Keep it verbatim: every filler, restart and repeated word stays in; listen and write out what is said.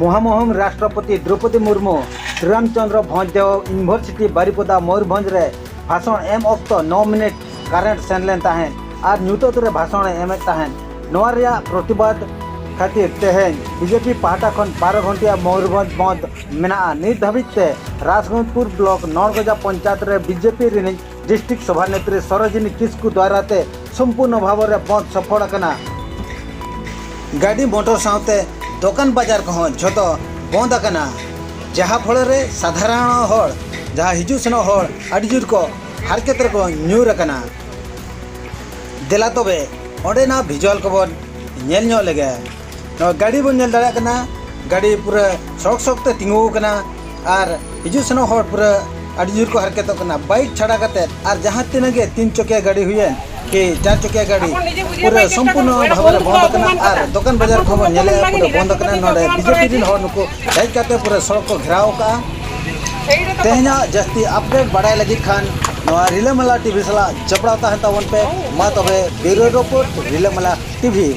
ᱢᱚᱦᱟᱢᱚᱦᱩᱢ ᱨᱟᱥᱴᱨᱚᱯᱚᱛᱤ ᱫᱨᱚᱯᱚᱫᱤ ᱢᱩᱨᱢᱩ ᱥᱨᱤᱨᱟᱢᱪᱚᱸᱫᱽᱨᱚ ᱵᱷᱚᱸᱡᱽ ᱫᱮᱣ ᱤᱭᱩᱱᱤᱵᱷᱟᱨᱥᱤᱴᱤ ᱵᱟᱨᱤᱯᱚᱫᱟ ᱢᱚᱭᱩᱨᱵᱷᱚᱸᱡᱽ ᱨᱮ ᱵᱷᱟᱥᱚᱬ ᱮᱢ ᱚᱠᱛᱚ ᱱᱚ ᱢᱤᱱᱤᱴ ᱠᱟᱨᱮᱱᱴ ᱥᱮᱱ ᱞᱮᱱ ᱛᱟᱦᱮᱸᱫ ᱟᱨ ᱧᱩᱛᱟᱹᱛ ᱨᱮ ᱵᱷᱟᱥᱚᱬ ᱮ ᱮᱢᱮᱫ ᱛᱟᱦᱮᱸᱫ᱾ ᱱᱚᱣᱟ ᱨᱮᱭᱟᱜ ᱯᱨᱚᱛᱤᱵᱟᱫ ᱠᱷᱟᱹᱛᱤᱨ ᱛᱮᱦᱮᱧ ᱵᱤᱡᱮᱯᱤ ᱯᱟᱦᱴᱟ ᱠᱷᱚᱱ ᱵᱟᱨᱚ ᱜᱷᱚᱱᱴᱤᱭᱟ ᱢᱚᱭᱩᱨᱵᱷᱚᱸᱡᱽ ᱵᱚᱱᱫᱷ ᱢᱮᱱᱟᱜᱼᱟ᱾ ᱱᱤᱛ ᱫᱷᱟᱹᱵᱤᱡ ᱛᱮ ᱨᱟᱡᱽᱜᱚᱸᱡᱽᱯᱩᱨ ᱵᱞᱚᱠ ᱱᱚᱲᱜᱚᱡᱟ ᱯᱚᱧᱪᱟᱭᱮᱛ ᱨᱮ ᱵᱤᱡᱮᱯᱤ ᱨᱤᱱᱤᱡ ᱰᱤᱥᱴᱨᱤᱠᱴ ᱥᱚᱵᱷᱟᱱᱮᱛᱨᱤ ᱥᱚᱨᱳᱡᱤᱱᱤ ᱠᱤᱥᱠᱩ ᱫᱣᱟᱨᱟ ᱛᱮ ᱥᱚᱢᱯᱩᱨᱱᱚ ᱵᱷᱟᱵᱚ ᱨᱮ ᱵᱚᱱᱫᱷ ᱥᱚᱯᱷᱚᱞ ᱟᱠᱟᱱᱟ᱾ ᱜᱟᱹᱰᱤ ᱢᱚᱴᱚᱨ ᱥᱟᱶᱛᱮ ᱫᱚᱠᱟᱱ ᱵᱟᱡᱟᱨ ᱠᱚᱦᱚᱸ ᱡᱷᱚᱛᱚ ᱵᱚᱱᱫ ᱟᱠᱟᱱᱟ, ᱡᱟᱦᱟᱸ ᱯᱷᱚᱲᱚ ᱨᱮ ᱥᱟᱫᱷᱟᱨᱚᱱ ᱦᱚᱲ, ᱡᱟᱦᱟᱸ ᱦᱤᱡᱩᱜ ᱥᱮᱱᱚᱜ ᱦᱚᱲ ᱟᱹᱰᱤ ᱡᱳᱨ ᱠᱚ ᱦᱟᱨᱠᱮᱛ ᱨᱮᱠᱚ ᱧᱩᱨ ᱟᱠᱟᱱᱟ᱾ ᱫᱮᱞᱟ ᱛᱚᱵᱮ ᱚᱸᱰᱮᱱᱟᱜ ᱵᱷᱤᱡᱩᱣᱟᱞ ᱠᱚᱵᱚᱱ ᱧᱮᱞ ᱧᱚᱜ ᱞᱮᱜᱮ᱾ ᱱᱚᱣᱟ ᱜᱟᱹᱰᱤ ᱵᱚᱱ ᱧᱮᱞ ᱫᱟᱲᱮᱭᱟᱜ ᱠᱟᱱᱟ, ᱜᱟᱹᱰᱤ ᱯᱩᱨᱟᱹ ᱥᱚᱲᱚᱠ ᱥᱚᱲᱚᱠ ᱛᱮ ᱛᱤᱸᱜᱩ ᱟᱠᱟᱱᱟ ᱟᱨ ᱦᱤᱡᱩᱜ ᱥᱮᱱᱚᱜ ᱦᱚᱲ ᱯᱩᱨᱟᱹ ᱟᱹᱰᱤ ᱡᱳᱨ ᱠᱚ ᱦᱟᱨᱠᱮᱛᱚᱜ ᱠᱟᱱᱟ᱾ ᱵᱟᱭᱤᱠ ᱪᱷᱟᱰᱟ ᱠᱟᱛᱮᱫ ᱟᱨ ᱡᱟᱦᱟᱸ ᱛᱤᱱᱟᱹᱜ ᱜᱮ ᱛᱤᱱ ᱪᱚᱠᱤᱭᱟ ᱜᱟᱹᱰᱤ ᱦᱩᱭᱮᱱ ᱠᱤ ᱪᱟᱨ ᱪᱚᱠᱤᱭᱟ ᱜᱟᱹᱰᱤ ᱯᱩᱨᱟᱹ ᱥᱚᱢᱯᱩᱨᱱᱚ ᱵᱷᱟᱵᱮ ᱨᱮ ᱵᱚᱱᱫ ᱟᱠᱟᱱᱟ ᱟᱨ ᱫᱚᱠᱟᱱ ᱵᱟᱡᱟᱨ ᱠᱚᱦᱚᱸ ᱵᱚᱱ ᱧᱮᱞᱮᱫᱼᱟ ᱯᱩᱨᱟᱹ ᱵᱚᱱᱫ ᱟᱠᱟᱱᱟ᱾ ᱱᱚᱰᱮ ᱵᱤᱡᱮᱯᱤ ᱨᱤᱱ ᱦᱚᱲ ᱱᱩᱠᱩ ᱦᱮᱡ ᱠᱟᱛᱮ ᱯᱩᱨᱟᱹ ᱥᱚᱲᱚᱠ ᱠᱚ ᱜᱷᱮᱨᱟᱣ ᱟᱠᱟᱫᱼᱟ᱾ ᱛᱮᱦᱮᱧᱟᱜ ᱡᱟᱹᱥᱛᱤ ᱟᱯᱰᱮᱴ ᱵᱟᱲᱟᱭ ᱞᱟᱹᱜᱤᱫ ᱠᱷᱟᱱ ᱱᱚᱣᱟ ᱨᱤᱞᱟᱹᱢᱟᱞᱟ ᱴᱤᱵᱷᱤ ᱥᱟᱞᱟᱜ ᱡᱚᱯᱲᱟᱣ ᱛᱟᱦᱮᱱ ᱛᱟᱵᱚᱱ ᱯᱮ᱾ ᱢᱟ ᱛᱚᱵᱮ ᱵᱤᱭᱩᱨᱳ ᱨᱤᱯᱳᱨᱴ, ᱨᱤᱞᱟᱹᱢᱟᱞᱟ ᱴᱤᱵᱷᱤ᱾